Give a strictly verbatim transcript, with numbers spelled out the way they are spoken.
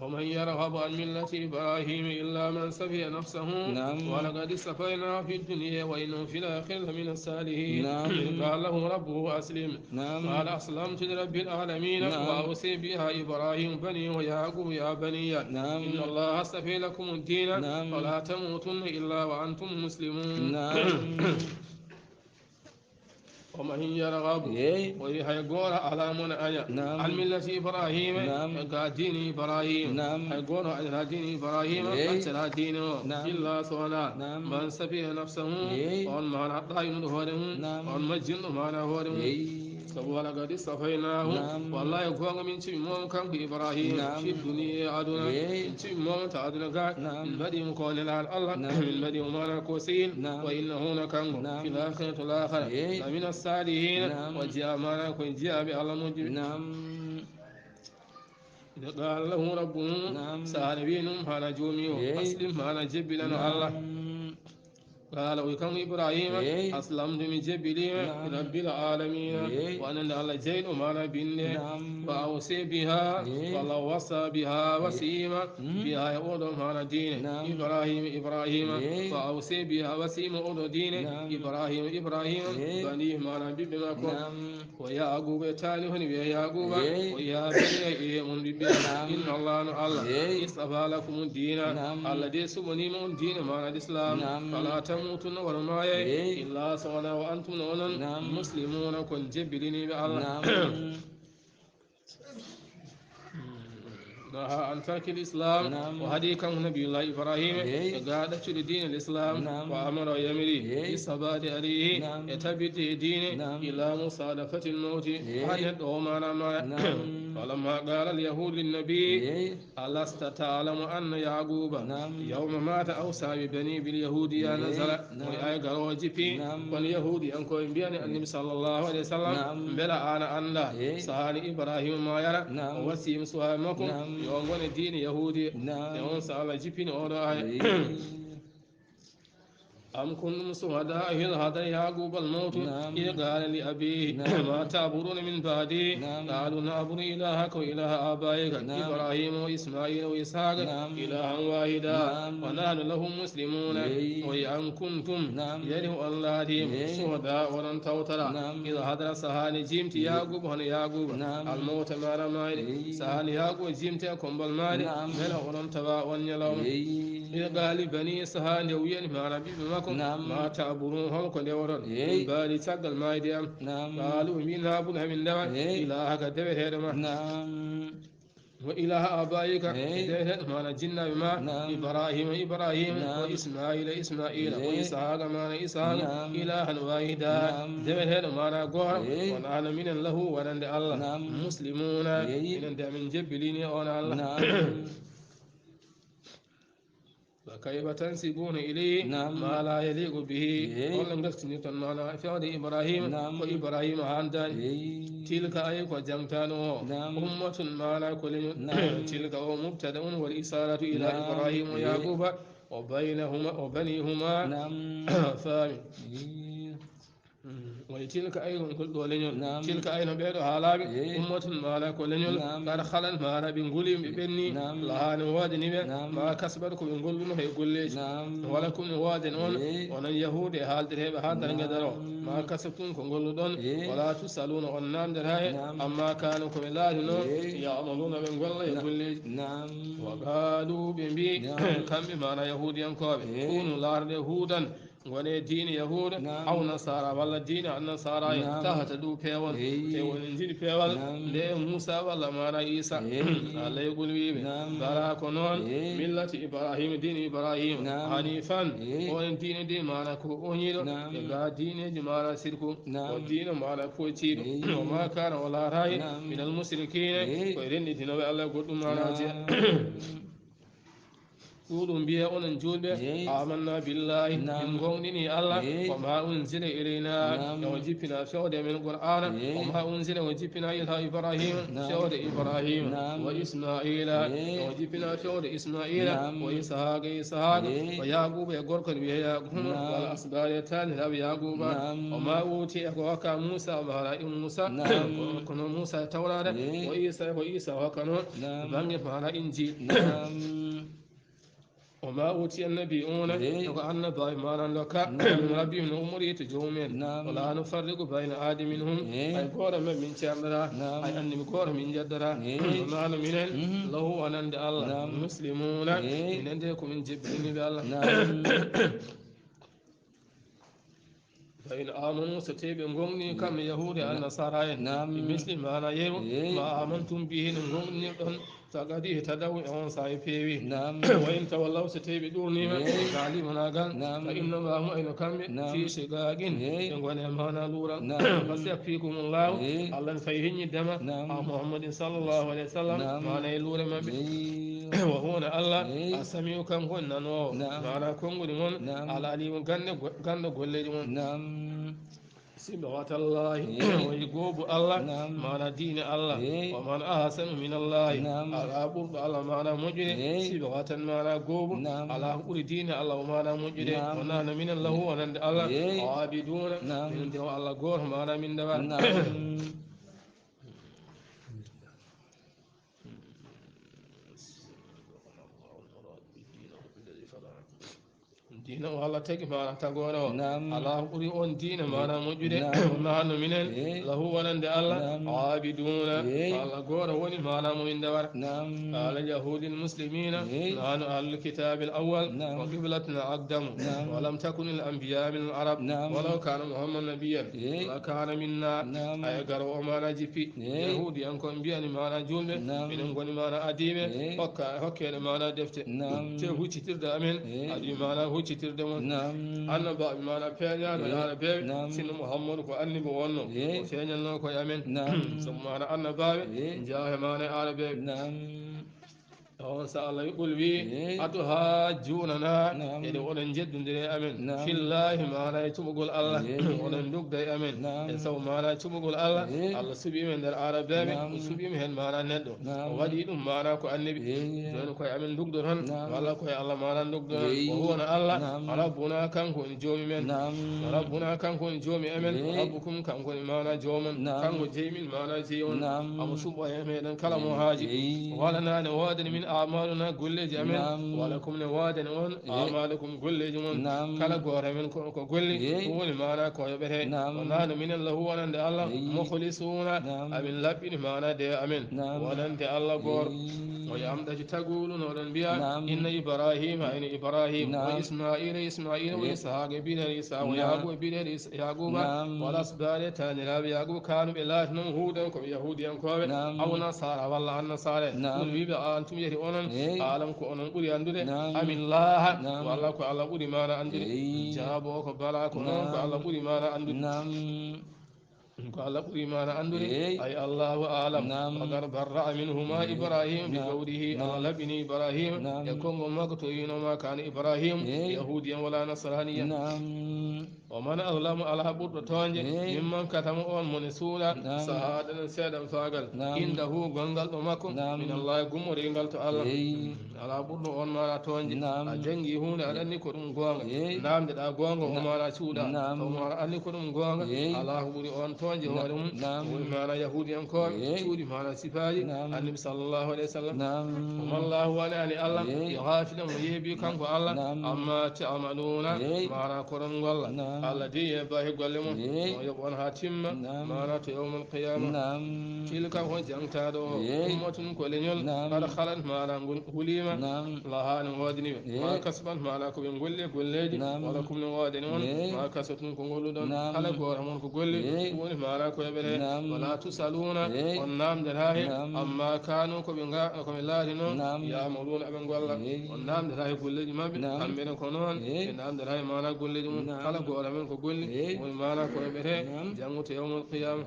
ومن يرغب عن ملة إبراهيم إلا من سفه نفسه نعم. ولقد اصطفيناه في الدنيا وإنه في الآخرة لمن الصالحين نعم. إذ قال له ربه أسلم نعم. قال أسلمت لرب العالمين نعم. وأوصى بها إبراهيم بنيه ويعقوب يا بني نعم. إن الله اصطفى لكم الدين نعم. فلا تموتن إلا وأنتم مسلمون نعم. ومن يرغب Yeey. O wi hay gooto alaa mo na aña Naam. An millati Ibrahima Naam. E ga diine Ibrahima Naam. Hay gooto añata diine Ibrahima Yeey. Accata diine o Naam. Illa so wonaa Naam. Man safiha nafsahu Yeey. On maana ɗaaynuɗo hoore mum Naam. On majjinɗo maana hoore mum Yeey. Sabu wala kadi safaynaahu Naam. Wallahi goonga min ciɓi moom kanko Ibrahima Naam. Fi duniya aduna Yeey. Min ciɓi moom ta aduna ga Naam. Min mbaɗi mo ko nelaaɗo Allah Naam. Min mbaɗi mo maana ko sehil Naam. Wa innahu na kanko Naam. Fil akhirati to laakhara Yeey. Lamina salihin Naam. O jeyaa maana ko jeyaaɓe Allah moƴƴuɓe Naam. Nde qaala lahu rabbuhu Naam. Saare wi ɗum haana joomi o Yeey. Aslim haana jebbilano Naam. Allah. Qaala o wi kanko Ibrahima Yeey. Aslamtu mi jebbilima Naam. Li rabbil alamina Yeey. Wonande Allah jeyɗo maana binde Naam. Wa awsi biha Yeey. Walla wasa biha wasima Mm. Biha e oɗo maana diine Naam. Ibrahima Ibrahima Yeey. Wa awsi biha wasima oɗo diine Naam. Ibrahima Ibrahima Yeey. Bani maana ɓiɓɓe makko Naam. Ko Yaaquuba e taali honi wiya Yaaquuba Yeey. Ko yaa baniya e on ɓiɓɓe Naam. Inna Allah no Allah Yeey. Istafa lakum diina Naam. Allah de suɓaniima on diine maana Islam Naam. Fala tamutunna wala maayay Yeey. Illa so wonaa wa antum no onon Naam. Muslimuna kon jebbiliniiɓe Allah Naam. Naha an tarkil islam Naam. O haɗi kanko nabiyullah Ibrahima Yeey. E ga ɗaccude diine l'islam Naam. Wa amara o yamiri Yeey. Isabati alayhi Naam. E tabitde e diine Naam. Ila musadafatil mawti Yeey. Ha neɗɗo o maana maaya Naam. Falamma qala al yahud lin nabi Yeey. Alasta taalamu anna Yaaquuba Naam. Yawma maata awsa bi bani bil yahudiya Yeey. Nazara Naam. Moy ay garo o jippi Naam. Kono yahudiyankoɓe mbiyani annabi sallallahu alayhi wa sallam Naam. Mbela ana annda Yeey. Sahaani Ibrahima maayara Naam. O wasi yim suwaaɓe makko Naam. Yo ngone diine yahudi Naam. E on sa Allah jippini oɗo aya Yeey. أم كنتم شهداء إذ حضر يعقوب الموت نعم. إذ قال لأبيه نعم. ما تعبدون من بعدي نعم. قالوا نعبد إلهك وإله آبائك نعم. إبراهيم وإسماعيل وإسحاق نعم. إلها واحدا نعم. ونحن له مسلمون Yeey. وإن كنتم Naam. Yeri on laati Yeey. Suhada onon tawtara Naam. Ila hadara sahaani jimti Yeey. Yaaquuba hono Yaaquuba Naam. Almawta maana maayde Yeey. Sahaani Yaaquuba jimti e kombal maayde Naam. Mbela onon tawa on ñalawma Yeey. Ɓe gaali bani saha nde wiyani maana ɓiɓɓe makko Naam. Ma taaburu holko ndewoton Yeey. Min baali caggal maayde am Naam. Qaalu ɓe mbi naabun hamin ndewa Yeey. Ilahaka deweteeɗo ma Naam. Wa ilaha abaika Yeey. Deweteeɗo maana jinnaaɓe ma Naam. Ibrahima Ibrahima Naam. Wa ismaila ismaila wa Yeey. Ishaqa maana ishaqa Naam. Ilahan wahida Naam. Deweteeɗo maana gooto Yeey. Won ana minen lahu wonande Allah Naam. Muslimuna Yeey. Minen de amin jebbilini on Allah Naam. Wa kayfa tansibuna ilayhi Naam. Ma la yaliqu bihi Yeey. Holno ngartinirton maana fewde Ibrahima Naam. Ko Ibrahima haandaani Yeey. Tilka ay ko jangtano o Naam. Ummatun maana ko leñol Naam. Tilka o mubtada un wal isharatu ila Naam. Ibrahima wa Yeey. Yaquba wa baynahuma wa banihuma Naam. Faami Yeey. Woni tilka ay on kol ɗo leñol Naam. Tilka ay no ɓeeɗo haalaaɓe Yeey. Ummatun maana ko leñol Naam. Qad khalat maana ɓe nguli ɓe ɓenni Naam. Laha no woodani ɓe Naam. Ma kasbat ko ɓe ngolluno he golleeji Naam. Wala kum no wooden on Yeey. Onon yahuude e haaldireeɓe haa darnge Naam. Daro ma kasabtum ko ngolluɗon Yeey. Wala tusaluna on naamdata he Naam. Amma kaanu ko ɓe laatino Yeey. Ya'maluna ɓe ngolla e Naam. Golleeji Naam. Wa qaalu ɓe mbi Naam. Kamɓe maana yahuudiyankooɓe Yeey. Kunu laarde huudan Ngone diine yahuuda Naam. Aw nasaara walla diine annasara Naam. Tahata du peewal Eey. Te woni njiɗi peewal Naam. Nde Muusa walla maana Iisa Eey. Alla e ɓulwiiɓe Naam. Bara ko noon Eey. Millati Ibrahima diine Ibrahima Naam. Hanifan Eey. On diine de maana ko oñiiɗo Naam. E ga diineeji maana sirku Naam. O diine maana pocciiɗo Eey. O ma kana o laarayi Naam. Minal musrikiina Eey. Ko e renɗitinooɓe Alla e goɗɗum maana Naam. Jeya Ɗuɗum mbiya onon julɓe, amanna billahi, min gomɗini Allah, wa ma unzila ilayna, e o jippina fewde men qur'ana, wa ma unzila, o jippina ila ibrahima, fewde ibrahima, wa ismaila, e o jippina fewde ismaila, wa ishaqa, ishaqa, wa yaquba, e gorko ne wiye yaquba, wal asbari, e taniraɓe yaquba, wa ma uti, e ko hokka musa, maana in musa, kono musa e tawrata, wa isa, e ko isa hokka noon, bange maana inji. Wa ma uti annabiuna, e ko annabaɓe maana lokka, min rabbihim, no umori to joomum en. Wala nufarriqu bayna ahadin minhum, ay goto men min ceerɗata, ay annabi goto min jeddata. Wa nahnu minen, lahu, wonande Allah, muslimuna, minen de ko min jebbiliniɓe Allah. Fa in amanu, so tawi ɓe gomɗini kamɓe yahuudi e annasara en, bi misli, maana yeru, ma amantum bihi, no gomɗinirɗon, faqad ihtadaw, e on saa'i peewi. Wa in tawallaw, so tawi ɓe ɗurnima, ɗalimanagal, fa innama hum, ayno kamɓe, fi shiqaqin, ɓe gone e maana luural. Fa sayakfikumullahu, Allah ne fay heññiddema, a Muhammadin sallallahu alayhi wa sallam, maana e luure maɓɓe. Wa huwa, Allah, as-samiu, kanko woni nanoowo, maana konguɗi mon, al-alimu, gande go-, ganndo golleeji mon. Sibghatallahi, woni goobu Allah, maana diine Allah. Wa man ahsanu minallahi, alaa ɓurɗo Allah maana moƴƴude, sibghatan, maana goobu, alaa ko ɓuri diine Allah o maana moƴƴude. Wa nahnu minen, lahu, wonande Allah, abiduuna, minen de o Allah gooto maana min ndewata. Diina o Allah tagi maana tagoore o. Alaa ɓuri on diina maana moƴƴude. Wa nahnu minen, lahu, wonande Allah, abiduuna, Allah gooto woni maana mo min ndewata. Ala yahudil muslimina, nahnu ahlul kitabil awwal, wa qiblatuna aqdamu, wa lam takun al anbiya min al arab, walaw kana Muhammad nabiyyan, la kana minna, ay garo o maana jippi. Yahuudiyankoɓe mbiyani maana juulɓe, minen ngoni maana adiiɓe, hokka, hokkeede maana defte. Te huccitirde amen, adii maana huccitirde mon. Annabaaɓe maana peeñaaɓe e Arabeeɓe, sinno Muhammadu ko annabi wonno, o feeñanno ko e amen. Sabu maana annabaaɓe, njaha e maana e Arabeeɓe. On sa Allah qul wi, atuhajjunana, eɗe oɗon jeddondire e amen. Fillahi, maana e cuɓugol Allah, oɗon ndugda e amen. E sabu maana cuɓugol Allah, Allah suɓi men nder Arabeeɓe, o suɓi mi hen maana neɗɗo. O waɗi ɗum maana ko annabi. Jooni koye amen ndugdoton, walla koye Allah maana ndugdoton. O huwona Allah, Rabbuna, kanko woni joomi men. Rabbuna, kanko woni joomi amen. Rabbukum, kanko woni maana joomon. Kanko jeyi min, maana jeyi on. Amo suɓo e meɗen kala mo haaji. Wala nane woodani min amaluna golleeji amen. Wala kum ne woodani on amalakum golleeji mon. Kala gooto men ko, ko golli. Ɗum woni maana ko yoɓete. O nano minen lahu wonande Allah. Mukhlisuna. Amin laɓɓini maana de amen. Wonande Allah gooto. O yamɗaki tagulu no ɗon mbiya. Inna Ibrahima, ina Ibrahima. Wa Ismaila, Ismaila. Wa Ishaqa, biɗen Isa. Wa Yaquba, biɗen Is-, Yaquba. Wal asbari, taniraɓe Yaquba, kanu ɓe laati noon hudan ko ɓe yahudiyankooɓe. Aw nasara, walla annasara. Ɗum wiɓe a antum yeti onon. Alam ko onon ɓuri anndude. Amin laha. Walla ko Allah ɓuri maana anndude. Jaabo ko bala ko noon ko Allah ɓuri maana anndude. Ko Allah ɓuri maana anndude. Ay Allahu alam. Wa qad barra'a minhuma Ibrahim bi qawlihi. Allah laɓɓini Ibrahim e konngol makko to wiino ma kana Ibrahim yahudiyan wala nasraniyan. Wa man azlamu, alaa ɓurɗo tooñde, mimman katama on mo ne suuɗa sahaadatan seeɗan faagal, indahu, gongal ɗo makko, min Allah, gummoringal to Allah. Alaa ɓurɗo on maana tooñde. A janngi huunde, aɗa anndi ko ɗum goonga. Naamndeɗaa goonga, o maana cuuɗa. Taw mo aɗa anndi ko ɗum goonga. Alaa ko ɓuri on tooñde hoore mum. Woni maana yahudiyankooɓe, cuuɗi maana sifaaji Annabi sallallahu alayhi wa sallam. Wa mallahu, wonani Allah, bi ghaafilin, mo yeeɓi kanko Allah, amma ta'maluna, maana ko oɗon ngolla. Allah de yeeɓa he golle mon. O yoɓa on haa timma, maana to yawmal qiyama. Tilka, ko jangtaaɗo o, ummatun, ko leñol, qad khalat, maana ngol huliima, laha, ne woodani ɓe, ma kasabat, maana ko ɓe golli golleeji, wala kum, ne woodani on, ma kasabtum, ko ngolluɗon, kala gooto mon ko golli, ɗum woni maana ko yoɓete. Wala tusaluna, on naamndata he, amma kanu, ko ɓe nga-, ko ɓe laatino, ya'maluna, ɓe ngolla. On naamndata he golleeji maɓɓe, kamɓe ne ko noon, ɓe naamndata he maana golleeji mum, kala gooto men ko golli, woni maana ko yoɓete, janngo to yawmal qiyama.